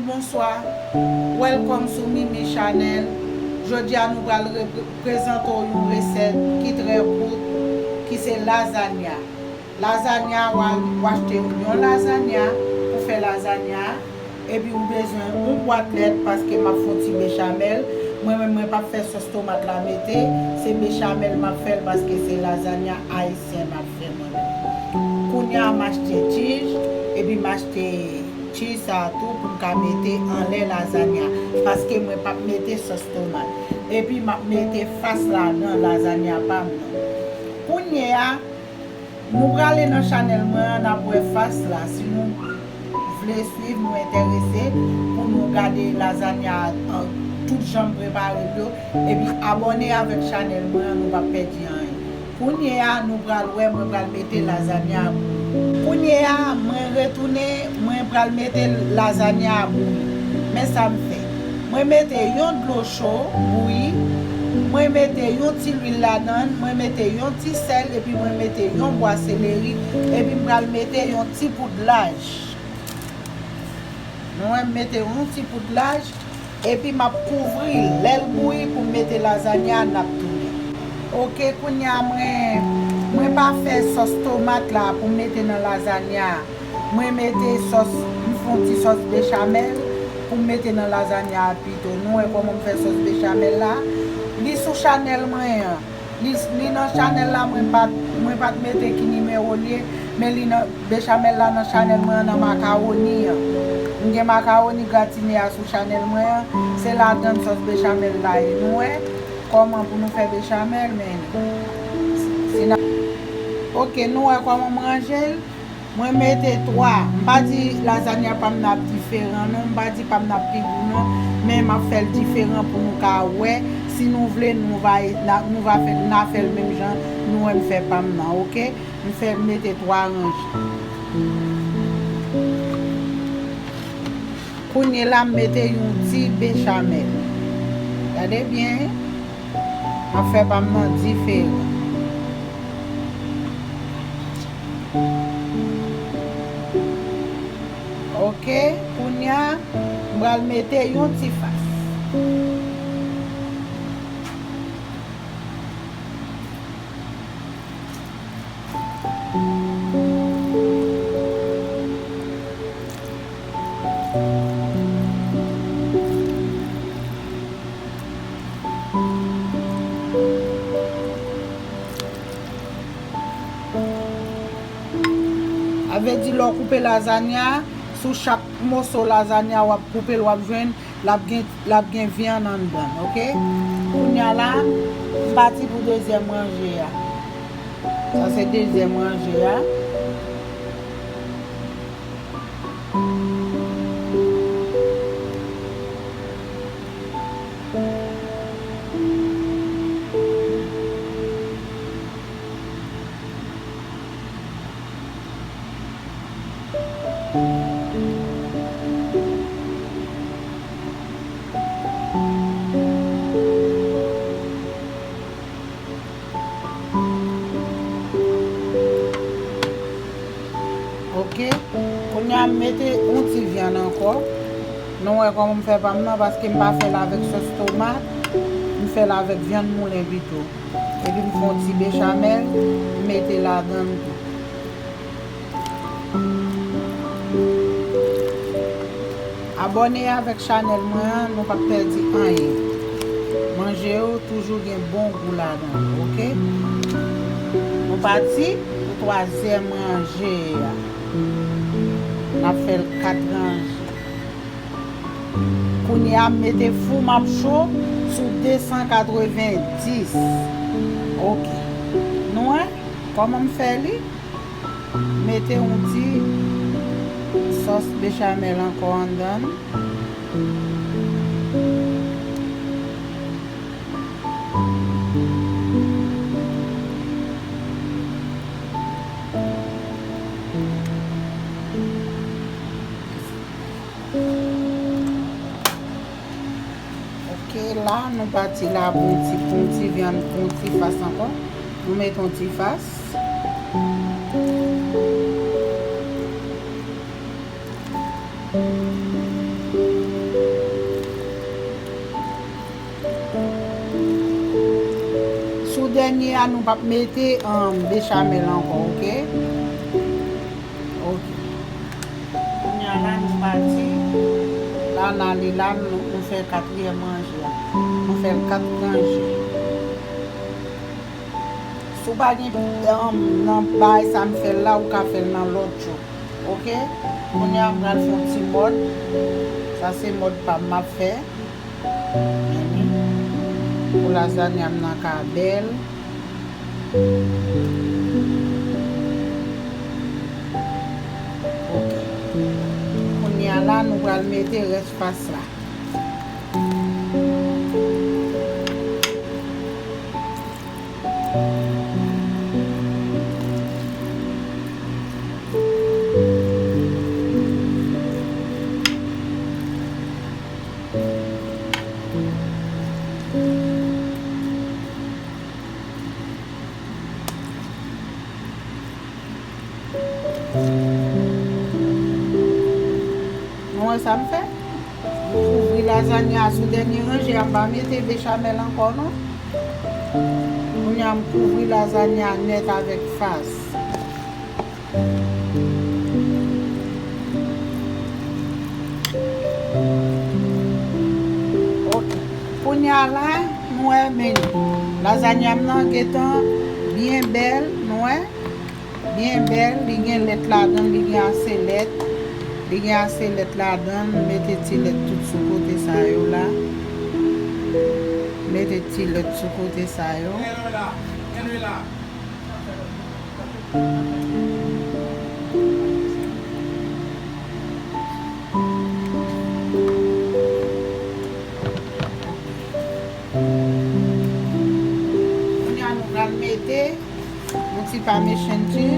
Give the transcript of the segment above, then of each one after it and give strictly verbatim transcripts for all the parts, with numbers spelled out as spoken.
Bonswa, welcome sou Mimi Channel. Jodi a nou pral repre-, prezante w yon resèt ki trè kout, ki se lazanya. Lazanya, w a, w achte yon lazanya pou fè lazanya, epi ou bezwen yon bwat lèt paske m ap fè yon ti bechamèl. Mwen menm, mwen p ap fè sòs tomat la mete, se bechamèl m ap fè l paske se lazanya ayisyen m ap fè mwen menm. Kounye a, m achte tchij, epi m achte tchij sa a tou pou m ka mete anlè lazanya, paske mwen p ap mete sòs tomat. Epi m ap mete fas ladan lazanya pa m nan. Kounye a, nou prale nan chanèl mwen an, n ap wè fas la. Si nou vle swiv, nou enterese pou nou gade lazanya a, an, tout jan m prepare l yo, epi abòne avèk chanèl mwen an, nou p ap pèdi anyen. Kounye a, nou pral wè, mwen pral mete lazanya a bouyi. Kounye a, mwen retounen, mwen pral mete lazanya a bouyi. Men sa m fè. Mwen mete yon dlo cho bouyi, mwen mete yon ti lwil ladan l, mwen mete yon ti sèl, epi mwen mete yon bwa seleri, epi m pral mete yon ti poud laj. Nou wè, m mete yon ti poud laj, epi m ap kouvri l. Lè l bouyi pou m mete lazanya a, n ap tounen. Oke, kounye a mwen, mwen pa fè sòs tomat la pou m mete nan lazanya a. Mwen mete sòs, m fè yon ti sòs bechamèl pou m mete nan lazanya a pito. Nou wè kòman m fè sòs bechamèl la? Li sou chanèl mwen an. Li, li nan chanèl la, mwen pa t, mwen pa t mete ki nimewo l ye, men li nan, bechamèl la nan chanèl mwen an, nan makawoni an. M gen makawoni gratine a sou chanèl mwen an, se ladan sòs bechamèl la ye. Nou wè kòman pou nou fè bechamèl, men si n a, oke, nou wè kòman m ranje l? Mwen mete twa. M pa di lazanya pa m nan ap diferan non, m pa di pa m nan ap pi gou non, men m ap fè l diferan pou nou ka wè. Si nou vle, nou va, n a, nou va fè, n a fè l menm jan nou wè m fè pa m nan, oke? M fè, m mete twa ranje. Kounye la, m mete yon ti bechamèl. Gade byen, m ap fè pa m nan diferan. Oke, kounye a, m pral mete yon ti fas. Sa vle di lè w koupe lazanya, sou chak moso lazanya w ap koupe l, w ap jwenn l ap gen, l ap gen vyann anndan l, oke? Kounye a la, m pati pou dezyèm ranje a. Sa se dezyèm ranje a. Oke. Kounye a, m mete yon ti vyann ankò. Nou wè kòman m fè pa m nan, paske m pa fè l avèk sòs tomat. M fè l avèk vyann moulen pito. Epi m fè yon ti bechamèl, m mete ladan l tou. Abòne avèk chanèl mwen an, nou p ap pèdi anyen. Manje yo toujou gen bon gou ladan l, oke? Nou pati pou twazyèm ranje a. N ap fè l kat ranje. Kounye a, m mete fou m ap cho sou de san katrevenndis. Oke. Nou wè kòman m fè li? Mete yon ti sòs bechamèl ankò anndan l. Oke, la, nou pati la pou yon ti, pou yon ti vyann, pou yon ti fas ankò. Nou mete yon ti fas. Kounye a nou p ap mete, um, bechamèl ankò, oke? Oke. Kounye a la nou pati. La n ale la, nou, nou fè katriyèm ranje a. Nou fè l kat ranje. Si w pa gen, um, nan bagay sa m fè l la, ou ka fè l nan lòt yo. Oke? Kounye a m pral fè yon ti mòd. Sa se mòd pa m m ap fè. Pou lazanya m nan ka bèl. Oke. Kounye a la, nou pral mete rès fas la. Nou wè sa m fè? M kouvri lazanya a sou dènye ranje a, m pa mete bechamèl ankò non. Kounye a m kouvri lazanya a nèt avèk fas. Oke. Kounye a la, nou wè men lazanya m nan gentan byen bèl, nou wè. Byen bèl, li gen lèt ladan l, li gen ase lèt. Li gen ase lèt ladan l, mete ti lèt tout sou kote sa yo la. Mete ti lèt sou kote sa yo. Kounye a nou pral mete yon ti pamechan tou.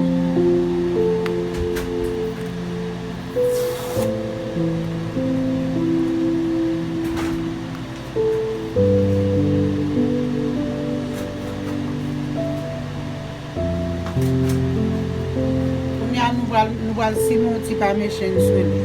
Kounye a nou pral, nou pral simen yon ti pamechan sou li.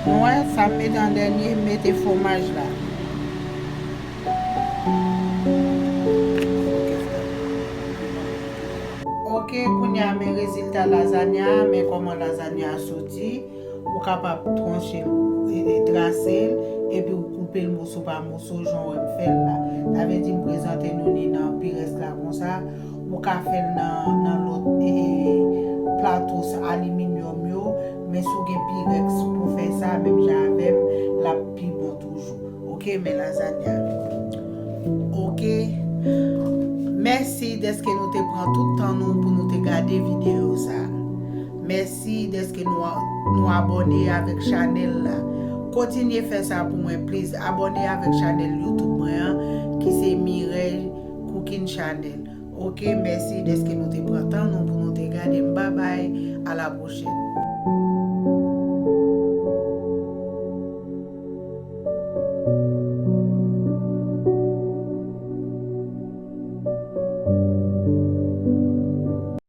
Nou wè, sa m mete an dènye, m mete fwomaj la. Oke, kounye a men rezilta lazanya a, men kòman lazanya a soti. Ou kapab twonche l, e, e, trase l, epi ou koupe l moso pa moso, jan w wè m fè l la. Sa vle di m prezante nou li nan pirèks la konsa. Ou ka fè l nan, nan lòt, e, plato sa, aliminyòm yo, men si w gen pirèks pou fè sa, menm jan avè m, l ap pi bon toujou. Oke, men lazanya. Oke. Mèsi dèske nou te pran tout tan nou pou nou te gade videyo sa. Mèsi dèske nou, nou abòne avèk chanèl la. Kontinye fè sa pou mwen, please. Abòne avèk chanèl YouTube mwen an, ki se Mireille Cooking Channel. Oke, mèsi dèske nou te pran tan nou pou nou te gade m. Babay, a la pwochèn.